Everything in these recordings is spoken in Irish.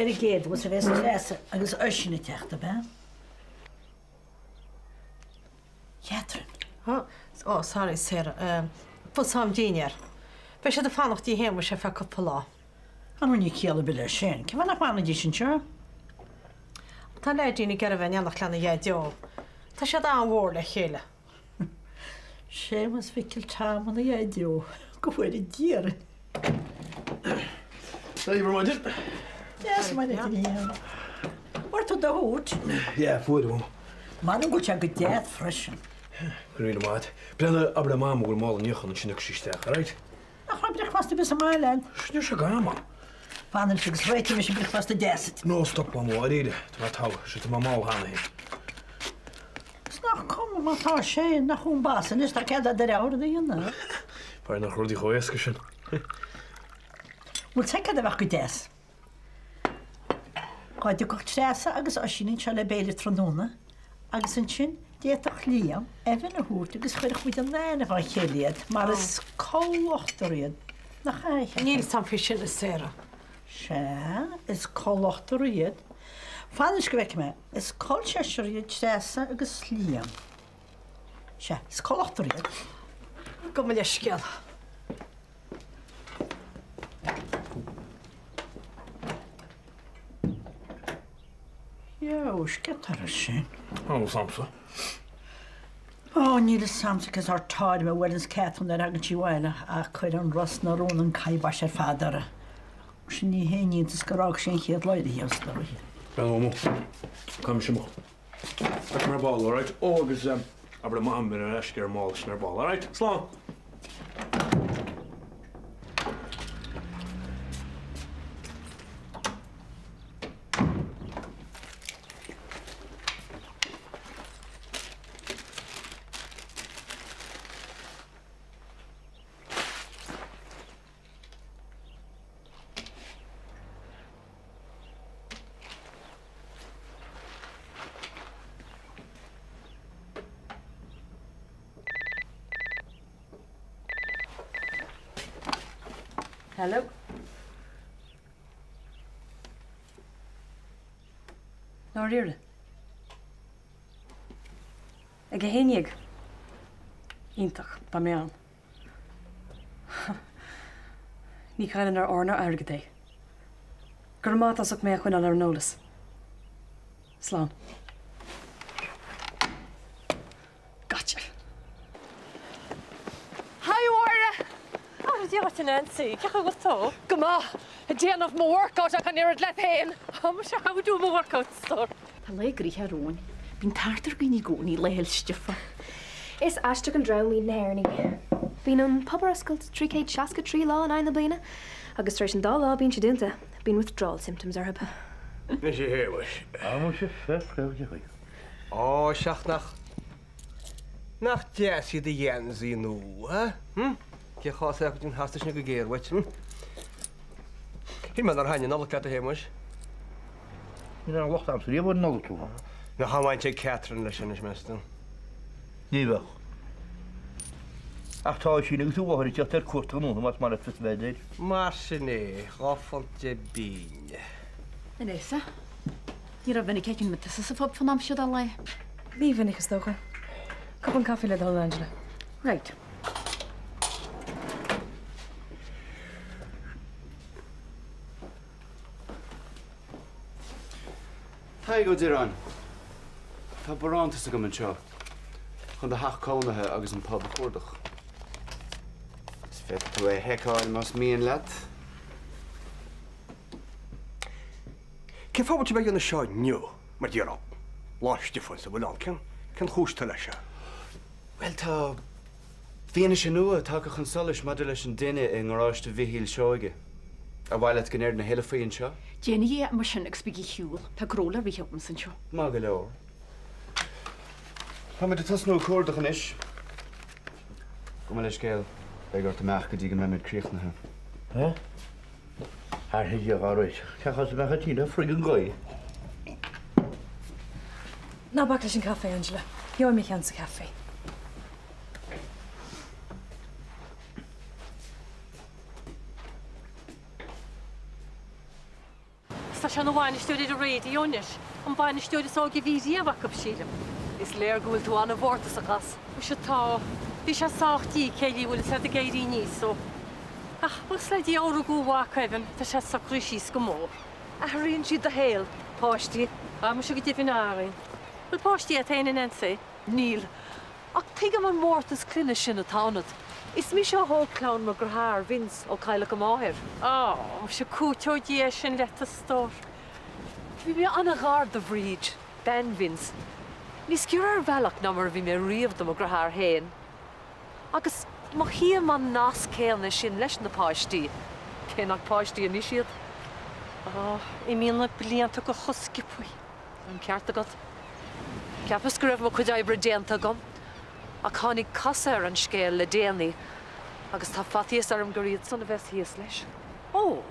Ar an gcéad bhus a bheas Treasa agus Oisín ag teacht, ab ea? Catherine. Ó, sorry Sarah. Bus am dinnéir. Beidh siad ag fanacht tigh Shéamuis ar feadh cúpla lá. Á níl ciall ar bith leis sin. Cén fáth nach bhfanfaidís anseo? Tá an leaidín ag iarraidh a bheith in éineacht lena dhaideo. Tá siad an-mhór le chéile. Séamus Mhicil Tom ina dhaideo. Go bhfóire Dia orainn. Dia daoibh ar maidin. Dia is Muire duit a Shéamuis. Fuair tú do shúit? Yeah, fuair, a Mham. M'anam go bhfuil sé go deas freisin. Go raibh míle maith agat. Breathnaigh, abair le Mam go bhfuil mála níocháin ansin íocfaidh sí isteach, alright? Nach raibh bricfeasta ar bith sa mbaile agat? Níl sé agam, Mam. Fan anois agus réiteoidh mise bricfeasta deas duit. No, stop, Mam, dháiríre. Tá mé togha. Sea, tá mé mall cheana féin. Is nach cuma má tá sé, nach ón bpas anois, tá cead a'd do rogha rud a dhéanamh. B'fhéidir nach rudaí chomh éasca sin. Bhfuil 's a'd cad a bheadh go deas? Dá dtiocfadh Treasa agus Oisín anseo le béile tráthnóna agus ansin d'fhéadfadh Liam Evan a thabhairt agus chuirfeadh muid in aithne dhá chéile iad mar is col ochtar iad, nach ea, a Chathair? Níl 's a'm faoi sin, a Sarah. Sea, is col ochtar iad. Fan anois go bhfeicfidh mé. Is col seisear iad Treasa agus Liam. Sea, is col ochtar iad. Gabh mo leithscéal. Heois, céard tá ar sin? Níl 'fhios a'msa. Ó, níl 'fhios a'msa cén sórt táirme a bhuaileanns Catherine nuair a thagann sí abhaile ach cuireann ros na rún an kibosh ar fad uirthi. Sin ní haon iontas gur fhág sí an chéad lá uirthi, is dóigh. Bean Ómó, caithfidh mise amach. Feicfidh mé ar ball, alright? Ó, agus abair le Mam go mbeidh mé ar ais ar an mála sin ar ball, alright? Slán! Hello. Dáiríre? Ag a haon dhéag? Iontach, beidh mé ann. Ní chailleann ar ór ná airgead é. Go raibh maith agat as ucht mé a choinneáil ar an eolas. Slán. Gotcha. Hi a Mháire! Ara Dia dhuit a Nancy, cén chaoi a bhfuil tú? Go maith! Ag déanamh mo workout ach an oiread leat féin! Tá mise ag do mo workout, a stór. Tá lá gnoitheach romhainn. Bíonn tart ar dhaoine i gcónaí Lá Fhéil Stiofáin. Is aisteach an dream iad na hÉireannaigh. Bíonn an pub ar oscailt 363 lá in aghaidh na bliana agus tar éis an dá lá a bíonn sé dúnta, bíonn withdrawal symptoms orthu. Anois a Shéamais. Á muise, fair play go dtí. Á, seacht nach, nach deas iad do gheansaí nua, hm? Cén chás é go dtí an theasta sin go géar uait, hm? Shíl mé nár thaitnigh an Nollaig leat, a Shéamais. Ní raibh locht a'msa riamh ar an Nollaig, a Mham. Nach raibh baint ag Catherine leis anois, meas tú? Ní bheadh. Ach tá Oisín agus a mháthair ag teacht ar cuairt tráthnóna más maith leat fios a bheith air. Mar sin é, £2 deich bpingine. Vanessa, ní rómhinic a fheicim tusa sa phub fán am seo de lá. Ní mhinic, is dócha. Cupán caife le do thoil, Angela. Right. Tadhg Ó Direáin, Tá barántas agam anseo chun do theach cónaithe agus an pub a chuardach. Is féadfaidh tú é a sheiceáil más mian leat. Cén fáth a bhfuil sibh á dhéanamh seo inniu, mar déarfá, Lá Stiofáin sa bhfuil ann? Cén, cén chúis atá leis seo? Bhuel, tá fianaise nua tagtha chun solais maidir leis an dtine i ngaráiste Mhichíl Seoige. Ar mhaith leat go ndéarfainn a thuilleadh faoi anseo? Déanaigí é mar sin agus bígí ar shiúl. Tá gnó le rith agamsa anseo. Maith go leor. Táimid ag tosnú ag cuardach anois. Gabh mo leithscéal, beidh ort imeacht go dtí go mbeimid críochnaithe. Hé? Thar Dia dhá réiteach. Cén chás a mbeadh an tine ag froig an ghaoth? Ná bac leis an caife, Angela. Gheobhaidh mé ceann sa chaife. Tá sé ina bhainisteoir ar an raidió anois, an bainisteoir is óige a bhí riamh acu, sílim. Is léir go bhfuil tú an-mhórtasach as. Muise tá. Bhí sé sách dícéillí, bhfuil fhios a'd, ag éirí aníos dó. Ach, buíochas le Dia ó rugadh a mhac Evan, tá sé socraithe síos go mór. Athraíonn siad do shaol, páistí. Á, muise go deimhin athraíonn. Bhfuil páistí a'd féin, a Nancy? Níl. Ach tuigim an mórtas clainne sin atá ionat. Is mise a thóg clann mo dhearthár, Vince, ó cailleadh a máthair. Á, muise cúiteoidh Dia é sin leat, a stór. Bhí mé an-ghar do Bhríd, bean Vince, níos giorra ar bhealach ná mar a bhí mé riamh do mo dheartháir féin. Agus mothaím an nasc céanna sin leis na páistí, cé nach páistí anois iad. Á, imíonn na blianta go sciobthaí. An ceart agat. Cheapas go raibh mo chuid oibre déanta agam, ach tháinig casadh ar an scéal le déanaí agus tá faitíos orm gur iad san a bheas thíos leis. Ó!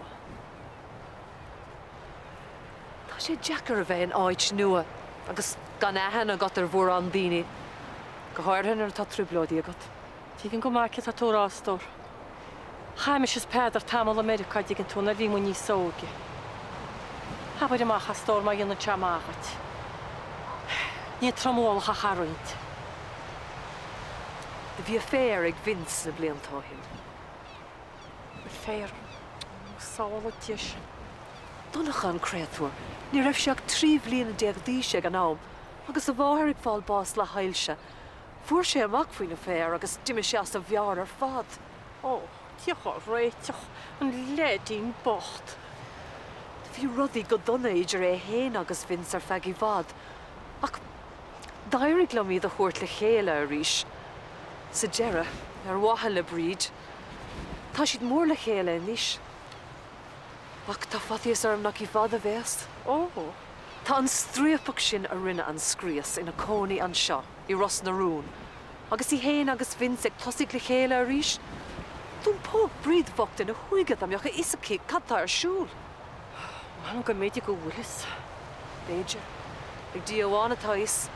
Tá sé deacair a bheith in áit nua agus gan aithne agat ar mhórán daoine, go háirithe nuair atá trioblóidí agat. Tuigim go maith céard atá tú a rá, a stór. Chaith mise is Peadar tamall i Meiriceá, a dtuigeann tú, nuair a bhí muid níos óige. Abair amach, a stór, má dhéanann sé maith dhuit. Ní tromualach ach athroinnt. Do bhí affair ag Vince na blianta ó shin. Affair? Ó, sábhála Dia sinn. Donncha an créatúr, ní raibh sé ach 13 bhliana d'aois ag an am, agus a mháthair ag fáil bás le hailse. Fuair sé amach faoin affair agus d'imigh sé as a mheabhair ar fad. Ó, Dia dhá réiteach, an leaidín bocht. Bhí rudaí go dona idir é fhéin agus Vince ar feadh i bhfad, ach d'éirigh liom iad a thabhairt le chéile arís sa deireadh, ar mhaithe le Bríd. Tá siad mór le chéile anois. Ach tá faitíos orm nach i bhfad a bheas. Ó. Tá an striapach sin a rinne an scrios ina cónaí anseo. i Ros na Rún, agus í fhéin agus Vince ag tosaigh le chéile arís. D'iompódh Bríd bhocht ina huaighe dá mbeadh a fhios aici cad tá ar siúl. M'anam go mb'fhéidir go bhfuil fhios. B'fhéidir. Ag Dia amháin atá a fhios.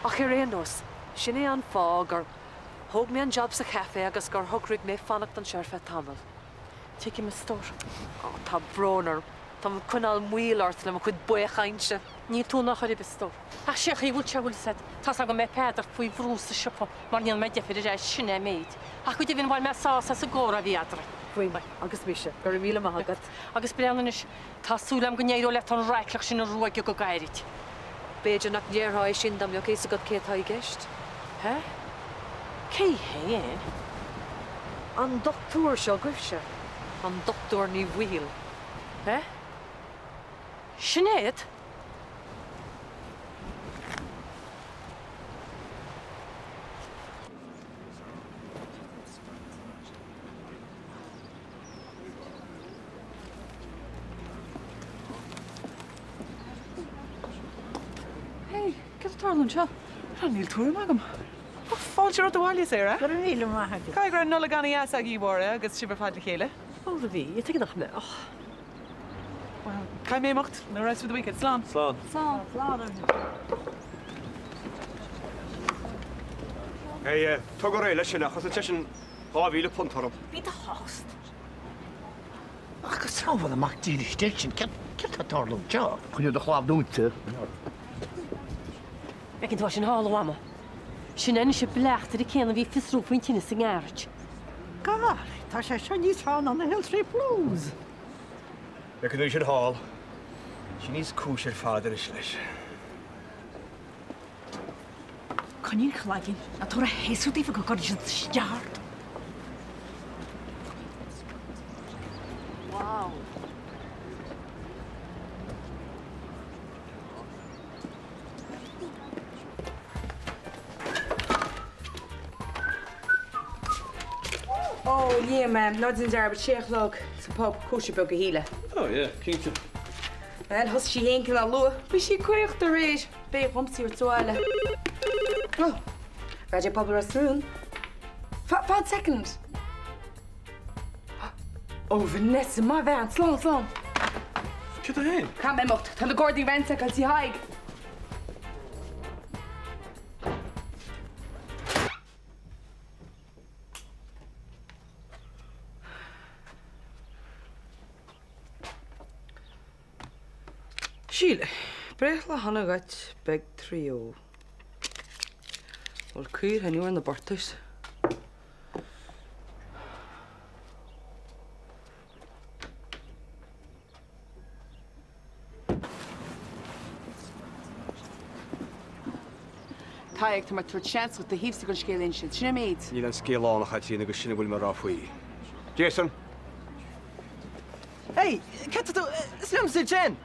Ach ar aon nós, sin é an fáth gur thóg mé an jab sa chaifé agus gur shocraigh mé fanacht anseo ar feadh tamaill. Tuigim, a stór. Ó, tá brón orm. Táim ag coinneáil moill ort le mo chuid baothchainte. Níl tú in aon chor ar bith, a stór. Ach sé an chaoi a bhfuil sé, bhfuil fhios a'd, tá's agam go mbeidh Peadar faoi bhrú sa siopa mar ní dhéanfaidh mé deifir ar ais, sin é an méid. Ach go deimhin bhain mé sásamh as an gcomhrá a bhí eadrainn. Bhain, agus mise. Go raibh míle maith agat. Agus breathnaigh anois, tá súil agam go n-éireoidh leat an raicleach sin a ruaigeadh go gairid. B'fhéidir nach ndéarfá é sin dá mbeadh fhios agat cé atá i gceist. Hé? Cé hé? An dochtúir seo agaibhse. An Dochtúir Ní Bhaoighill. Hé? Sinéad? Hey, céard atá ag tarlú anseo? Níl tuairim agam. Ach fáilte romhat abhaile, Sarah. Go raibh míle maith agat. Caithfidh go raibh Nollaig an-dheas agaibh, a Mháire, agus sibh ar fad le chéile. Ó, bhí, tuige nach mbeadh. Bhuel, caithfidh mé imeacht, no rest for the wicked. Slán. Slán. Slán. Slán. Hey, tóg ar aghaidh leis sin, chosain seisean £2,000 orm. Bí i do thost. Ach go sábhála mac dílis Dé sinn, céard tá ag tarlú anseo? Coinnigh do chlab dúnta. Feiceann tú é sin thall, a Mhama. Sin é anois an bleachtaire céanna a bhí ag fiosrú faoin tine sa ngearáid. Golly, tá sé seo níos fearr ná na Hill Street Blues! Feiceann tú sin thall. Sin níos cúis ar fad anois leis. Coinnigh an cloigeann, ná tabhair a shéasúr daofa go gcuirfidh siad isteach ort. Wow. Ó, Liam, ná déan dearmad, sé a chlog sa pub, cóisir beag do Shíle. Oh yeah, cinnte. Bhuel, thosaigh sí fhéin cineál luath. Bhí sí ag caoch aréir. B'é dhomsa í a thabhairt abhaile. Ó, Raidió Pobail Ros na Rún. Fan second. Ó, Vanessa, mo bhean, slán, slán. Céard é fhéin? Caithfidh mé imeacht. Tá na Gardaí ag ransack tí Thaidhg. Síle, breithlá shona dhuit, beag trio. Bhfuil caor inniu ar na burtúis? Tadhg, tá mé ag tabhairt seans dhuit do thaobhsa den scéal a insint. Sin é an méid. Níl aon scéal ann, a Chaitríona, agus sin a bhfuil mé a rá faoi. Jason! Hey, cad tá tú? Is liomsa iad sin!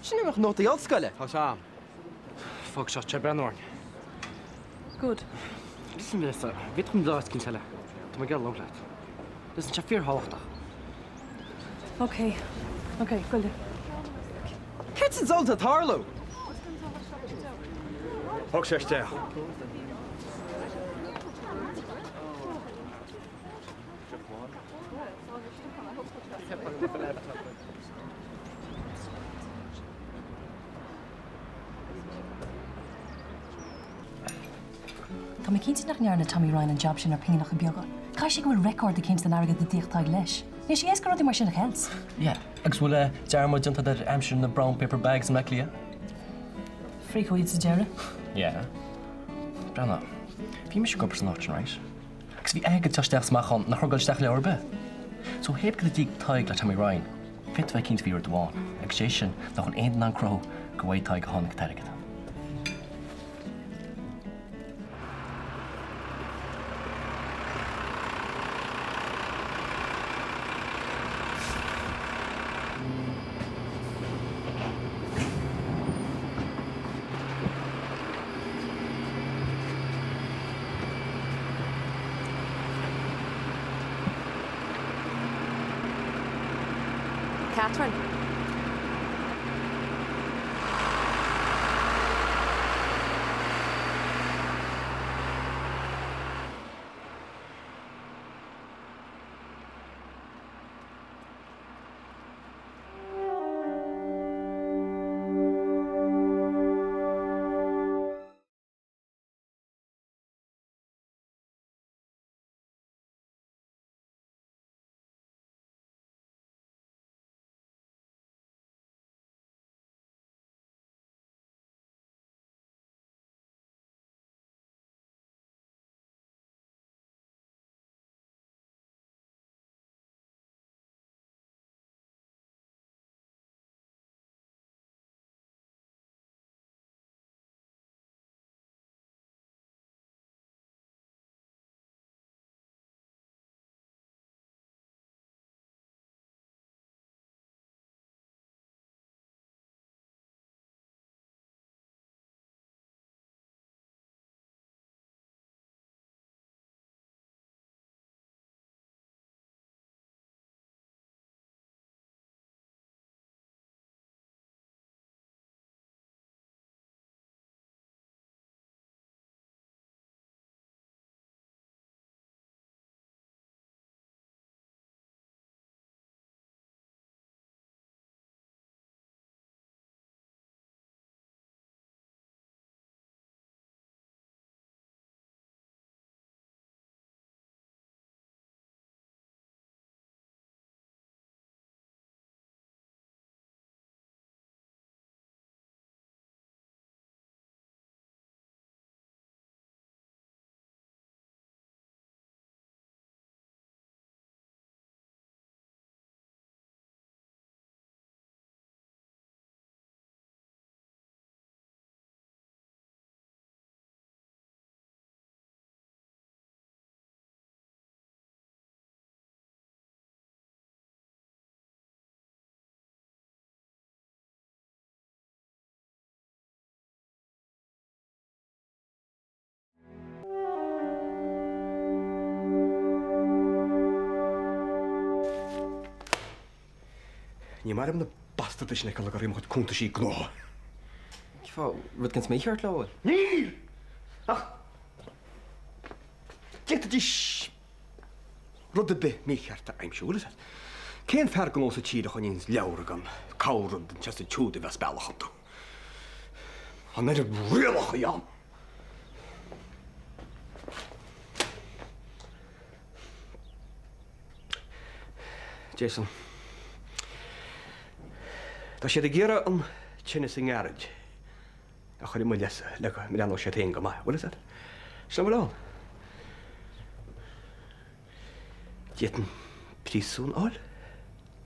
Sin é mo nótaí ollscoile. Tá Sam. Fág seo, téir breathnú orainn. Good. Listen, Vanessa, bhféadfadh muid dul áit eicínt eile. Tá mé ag iarraidh labhairt leat. Listen, tá sé fíorthábhachtach. Ok, ok, goile. Céard sa diabhal atá ag tarlú? Thug sé isteach. Tá mé cinnte nach ndearna Tommy Ryan an jab sin ar phingineacha beaga. Caithfidh sé go bhfuil record eicínt den airgead a d'íoc Tadhg leis. Níl sé éasca rudaí mar sin a cheilt. Yeah, agus bhfuil dearmad déanta agat ar aimsir na brown paper bags i mBleá Cliath? Frítheadh iad sa deireadh. Yeah. Breathnaigh, bhí mise ag obair san áit sin, right? Agus bhí airgead ag teacht isteach is amach ann nach raibh ag dul isteach i leabhar ar bith. So pé cad a d'íoc Tadhg le Tommy Ryan, féadfaidh bheith cinnte faoi rud amháin, agus sé sin nach bhfuil aon duine in ann cruthú gur uaidh Tadhg a tháinig an t-airgead. Catherine. Ní maith liom na bastardaí sin a fheiceáil ag iarraidh mo chuid cuntaisí gnó. Cén fáth, rud éicint mícheart leo, an bhfuil? Níl! Ach d'fhéadfaidís rud ar bith mícheart a aimsiú, bhfuil a fhios agat. Cén fear gnó sa tír a choinníonns leabhra gan corr-rud anseo is ansiúd a bheith as bealach iontu? An oiread rialacha ann! Jason, tá siad ag iarraidh an tinneas i ngeairid a chur i mo leithsa le go mbreathnódh siad féin go maith, bhfuil fhios a't? Sin a bhfuil ann. D'fhéadfainn príosún a fháil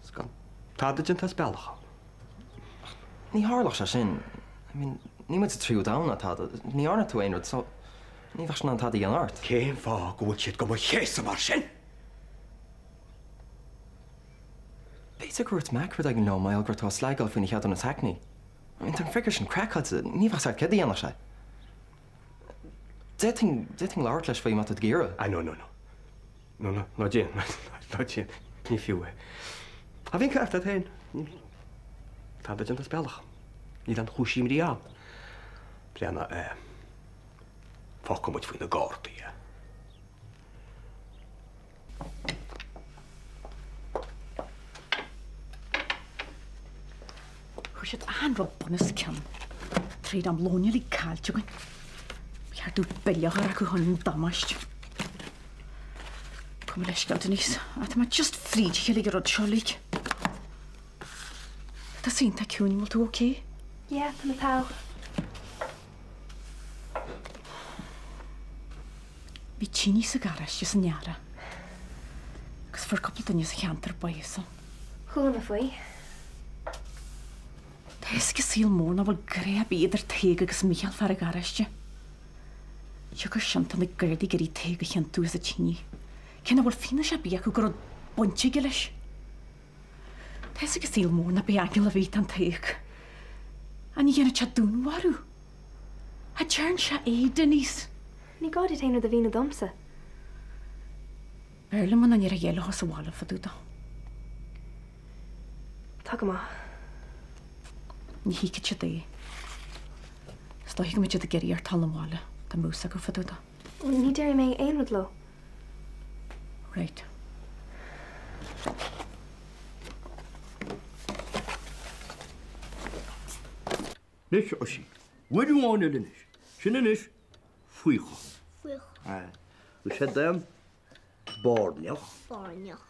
's gan tada déanta as bealach ann. Ach ní tharlódh sé sin. I mean, níl muid sa tríú domhan ná tada. Ní dhearna tú aon rud so ní bheadh siad in ann tada a dhéanamh ort. Cén fáth go bhfuil siad do mo chéasadh mar sin? B'fhéidir gur dhúirt Mac rud éigin leo mar gheall go raibh tú á slagáil faoina cheadúnas hackney. I mean, tá an fricar sin craiceáilte, ní bheadh 's agat céard a dhéanfadh sé. D'fhéadfainn, d'fhéadfainn labhairt leis faoi má tá tú ag iarraidh. Ah no, no, no. No, no, ná déan, ná déan, ní fiú é. Ah bhí an ceart agat féin. Níl tada déanta as bealach. Níl aon chúis imní ann. Breathnaigh, eh, fágfaidh muid faoi na Gardaí é. Chuir siad achan rud bunoscionn. Tríd am lóin uilig caillte againn. Ba cheart dúinn bille a chur acu chun an damáiste. Gabh mo leithscéal Denise. Ach tá mé just fríd a chéile ag an rud seo uilig. Tá tú iontach ciúin, an bhfuil tú okay? Yeah, tá mé togha. Bhí tine sa gharáiste san earrach agus fuair cúpla duine sa cheantar bás ann. Chuala mé faoi. Tá a fhios ag an saol mór nach bhfuil grá ar bith idir Tadhg agus Mícheál fear an gharáiste. Siocair sin tá na Gardaí ag iarraidh Tadhg a chiontú as an tine, cé nach bhfuil fianaise ar bith acu go raibh baint aige leis. Tá a fhios ag an saol mór nach b'é aingeal a bhí an Tadhg. Ach ní dhéanfadh sé dúnmharú. Cha dtearn sé é, Denise. Ní gá duit aon rud a mhíniú domsa. B'fhearr liom muna ndéarfá a dhath leo sa bhaile fá dtaobh dó. Tá go maith. Ní thuigfidh siad é. Is dóiche go mbeidh siad ag iarraidh ort dul 'na bhaile, dá mbeadh fhios acu fá dtaobh dó. Ní déarfaidh mé aon rud leo. Right. Anois, Oisín, uair amháin eile anois. Sin anois faocha. Faocha. Agus seo é an bairneach. Bairneach.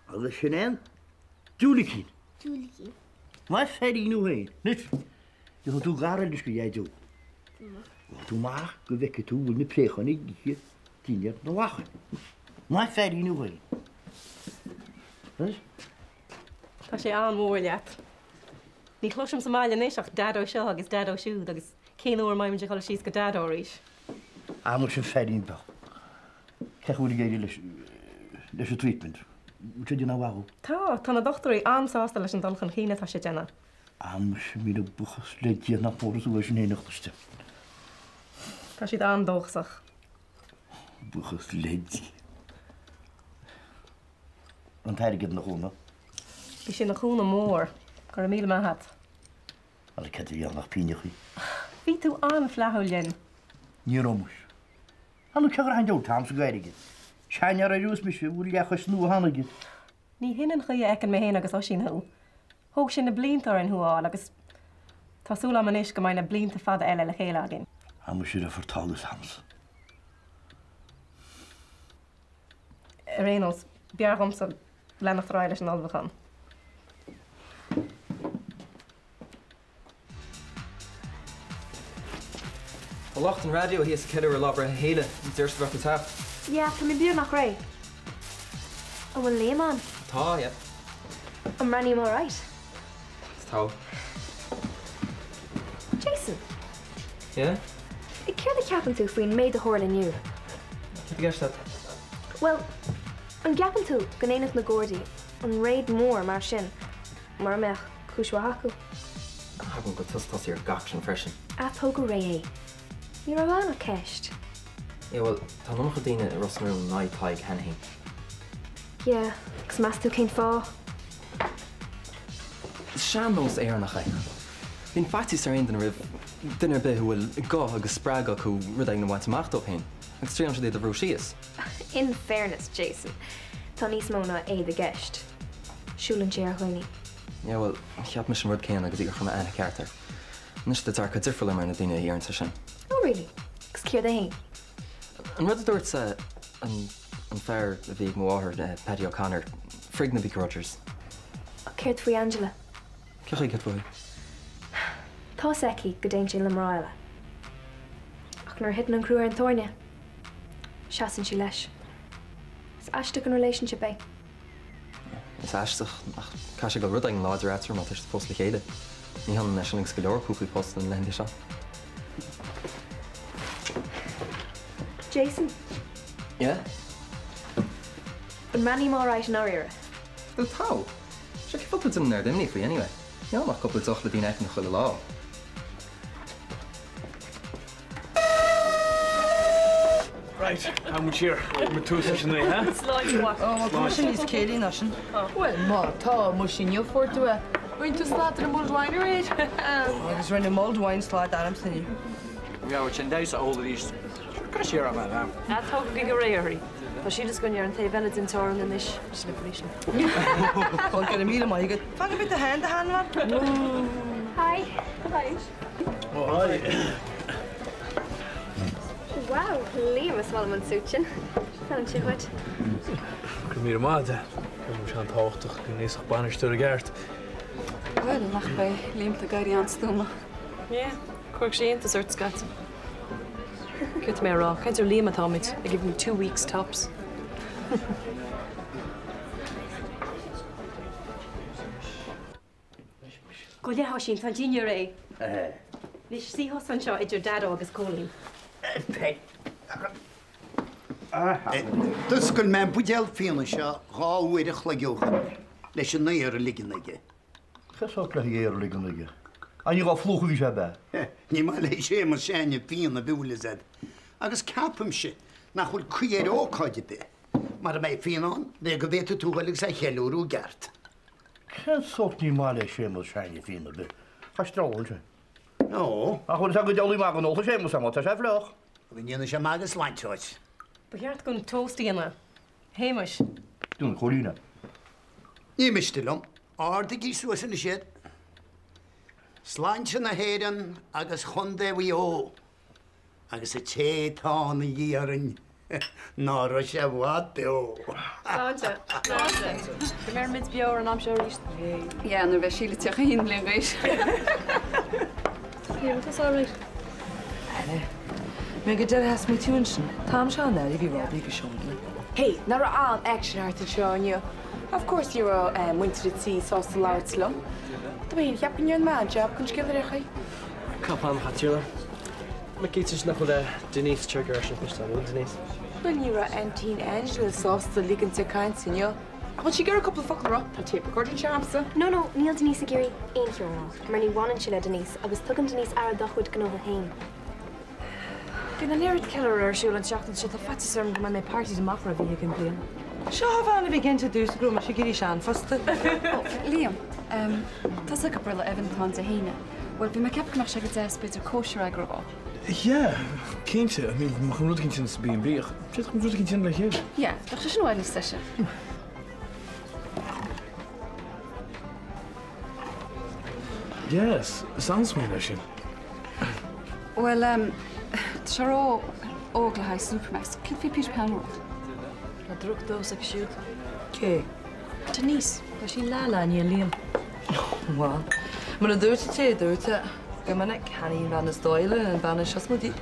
Agus sin é an diúilicín. Diúilicín. Maith féirín thú féin. Anois, gheobhaidh tú gar anois go Dhaideo. Gabhfaidh tú amach go bhfeicfidh tú bhfuil na préacháin ag ithe dinnéar na lachan. Maith féirín thú féin. Anois. Tá sé an-mhór leat. Ní chloisim sa mbaile anois ach Daideo seo agus Daideo siúd agus cén uair a mbeidh muid ag dul síos go Daideo arís? Ah muise an feairín beag. Cén chaoi a bhfuil ag éirí leis leis an treatment? Bhfuil sé ag déanamh mhaith dhó? Tá, tá na dochtúirí an-sásta leis an dul chun cinn atá sé ag déanamh. Ah muise, míle buíochas le Dia nach mór is uaidh sin féin a chloiste. Tá siad an-dóchasach. Buíochas le Dia. An t-airgead ina chúnamh. Bhí sé ina chúnamh mór. Go raibh míle maith a't. Bhuel, cad a bhí ann ach pínneachaí. Bhí tú an-fhlaithiúil linn. Ní raibh muis. Ar ndóigh cé gur aon diabhal t-am sa Ghaeilge. Seanfhear ar nós mise a bhfuil leathchois nua cheana aige. Ní hin an chaoi a fheiceann mé féin agus Oisín thú. Thóg sé na blianta orainn thú a fháil agus tá súil agam anois go mbeidh na blianta fada eile le chéile againn. Tá muise le fortáil is a'msa. Ar aon nós, b'fhearr dhomsa leanacht ar aghaidh leis an ullmhúchán. Tá lucht an raidió thíos ag ceiliúradh lá breithe Shíle, deir siad go raibh tú ag teacht. Yeah, tá mé beagnach réidh. An bhfuil Liam ann? Tá, yeah. An mbreathnaím alright? Tá. Jason! Yeah? Céard a cheapann tú faoin méid a tharla inniu? Céard i gceist leat? Bhuel, an gceapann tú go ndéanfadh na Gardaí an raid mór mar sin mura mbeadh cúis mhaith acu? Ceapaim go bhfuil tusa tosaithe ar gach sin freisin. Tóg go réidh é. Ní raibh ann ach ceist. Yeah, bhuel, tá an iomarca daoine i Ros na Rún in aghaidh Tadhg cheana féin. Yeah, agus meas tú cén fáth? Is sean-nós Éireannach é. Bíonn faitíos ar aon duine roimh duine ar bith a bhfuil guth agus spreagadh acu rud éigin a bhaint amach dóibh féin, agus triaileann siad iad a bhrú síos. In fairness, Jason, tá níos mó ná éad i gceist. Siúlann sé ar dhaoine. Yeah, bhuel, cheap mise an rud céanna go dtí gur chuir mé aithne ceart air. Anois tá dearcadh difriúil agam ar na daoine a dheireann sé sin. Oh really? Agus céard é fhéin? An rud a dúirt an an fear a bhí ag mo mháthair, Paddy O'Connor, frig na begrudgers. Céard faoi Angela? Cé chaoi céard fúithi? Tá's aici go dtéann sé le mná eile. Ach nuair a thiteann an crú ar an tairne, seasann sí leis. Is aisteach an relationship é. Is aisteach, ach caithfidh sé go bhfuil rud éigin láidir eatarthu má tá siad fós le chéile. Ní hionann é sin agus go leor cúplaí pósta na laethanta seo. Jason. Yeah? An mbeannaím alright i ndáiríre? Bhuel tá. Sure cén fáth tú ag déanamh an oiread imní faoi anyway? Ní ann ach cúpla deoch le daoine éicint chuile lá. Right, how much here? Mar tús leis an oíche, huh? Sláinte mhaith. Ó, tá mise níos céillí ná sin. Bhuel, má tá, muise inniu fuair tú é. Rinne tú slad ar an mulled wine aréir. Agus rinne mulled wine slad ormsa inniu. Bhí sin deas a ól arís. Sure, cad é mar a. Ah, tógaigí go réidh uirthi. Tá Síle s'againne ar an taobh eile den teorainn anois. Slippery sin. Bhuel, go raibh míle maith agat. Fan go mbeidh do hand, a sheanbhean. Hi. Hi. Oh, hi. Wow, Liam, is maith liom an suit sin. Feileann sé dhuit. Go raibh míle maith agat. Ceapaim sé an-tábhachtach go ngléasfadh bainisteoir i gceart. Bhuel, nach mbeidh Liam ag éirí an-stuama. Yeah, chuirfeadh sé iontas ort scaití. Céard tá mé a rá? Caint ar Liam atáimid. I give him two weeks tops. Gabh i leith, a Oisín, tá an dinnéar réidh. Anois, suigh thusa anseo idir Daideo agus Cóilín. D'oscail mé an buidéal fíona seo dhá uair a chloig ó shin leis an aer a ligean aige. Cén sórt le aer a ligean aige? Á ní dhá phlúchadh a bhí sé ab ea? Ní maith le Séamus seinneadh fíona bhfuil fhios a'd. Agus ceapaimse nach bhfuil caoi ar ócáid ar bith mara mbeidh fíon ann le go bhféadfaidh tú dhul agus é a cheiliúradh i gceart. Cén sórt ní maith le Séamus seinneadh fíona ar bith? Cha streallann sé. Ó. Ach bhfuil fhios agat go dtiocfaidh maith go n-ólfaidh Séamus é má tá sé fliuch. Go ndéana sé maith agus sláinte dhuit. Ba cheart dúinn toast a dhéanamh, a Shéamais. Déanfaidh Cóilín é. Ní miste liom. Ardaigí suas anois iad. Sláinte na hÉireann agus Chontae Mhaigh Eo agus an té atá ina dhiaidh orainn ná raibh sé i bhfad beo. Sláinte. Sláinte. Go mbeidh muid beo ar an am seo arís. Yeah, nuair a bheidh Síle 31 bliain d'aois. Liam, tá all right. Eile. Mé go deireadh theas mé tú ansin. T-am seo an aire bhí Robbie agus Seán. Hey, nach raibh an-action thart anseo inniu. Of course ní raibh muintir an tí sásta labhairt liom. Tá mé féin ag ceapadh go ndearna mé an-jab chun scéal a rith. Cupán Chaitríona. Mac Céit nach bhfuil Denise Trigger ar sin fís an bhfuil Denise? Bhuel ní raibh Aintín Angela sásta ligint di caint inniu. Ach bhfuil sí ag iarraidh cúpla focal a rá? Tá tape recorder anseo agamsa. No, no, níl Denise ag iarraidh aon cheo a rá, mar ní bhaineann sé le Denise agus tugann Denise aire dá chuid gnótha féin. Bíonn an oiread ceiliúradh ar siúl an tseachtain seo, tá faitíos orm go mbeidh mé partied amach roimh oíche Chinn Bliana. Seo an bhean a bhí ag inse domhsa go raibh mise ag éirí sean fosta. Ó, Liam, tá 's agat breithlá Evan atá ann Dé hAoine. Bhuel, bhí mé ag ceapadh go mbeadh sé go deas b'fhéidir cóisir a eagrú dhó. Yeah, cinnte. I mean, bheadh an rud éicint sa B&B ach d'fhéadfadh muid rud éicint a dhéanamh le chéile. Yeah, bheadh sé sin i bhfad níos deise. Yes, is an-smaoineamh é sin. Bhuel, tá sé ró-óg le haghaidh Supermax. Céard faoi Peter Pan World? Tá drochdós aici siúd. Cé? Denise, tá sí leath lá i ndiaidh Liam. Bhuel, mar a dúirt an té a dúirt é, go minic, chan í an bhean is dóichí an bhean is siosmaidí.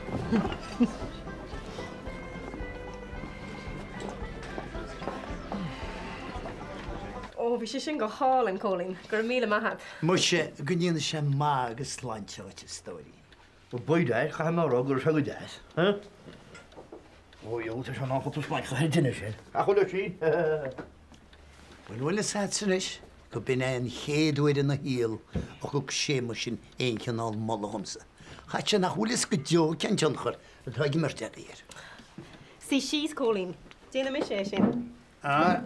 Ó, bhí sé sin go hálainn, Cóilín. Go raibh míle maith a't. Muise, go ndéana sé maith agus sláinte dhuit, a stóirín. Bhuel, by dad, caithfidh mé a rá go raibh sé go deas, huh? Ó, yo, tá sé in am cúpla splanc a chur ar an tine sin. Ach bhfuil sí? Bhuel, bhfuil fhios a'dsa anois go b'in é an chéad uair ina shaol a thug Séamus sin aon chineál moladh dhomsa. Chaithfeadh sé nach bhfuil fhios go deo cén tionchar atá ag an mbeirt eile air. Suigh síos, Cóilín. Déanfaidh mise é sin. Ah,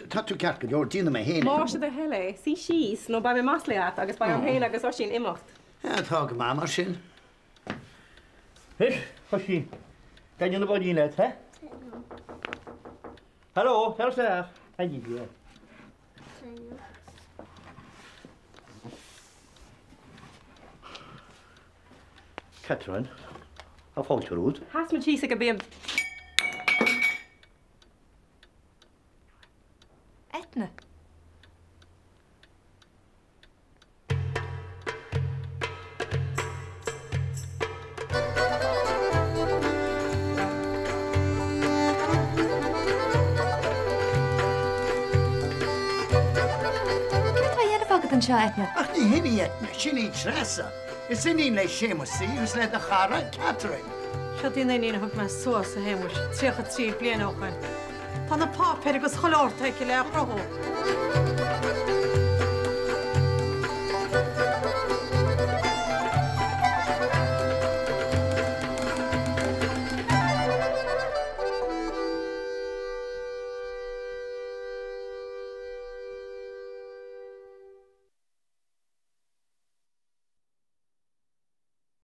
tá tú ceart go leor, déanfaidh mé féin é. Más é do thoil é, suigh síos nó beidh mé maslaithe a't agus beidh orm féin agus Oisín imeacht. Tá go maith mar sin. Anois, Oisín, taitníonn an báidín leat, he? Hello, tar isteach. Taitníonn sé. Catherine, tá fáilte romhat. Sheas muid síos ag an B&B. Eithne. anseo, Eithne. Ach ní hin í Eithne, sin í Treasa. Is iníon le Séamus í agus le do chara, Catherine. Siod í an iníon a thug mé suas, a Shéamuis, 33 bliain ó shoin. Tá na páipéir agus chuile shórt aici le a chruthú.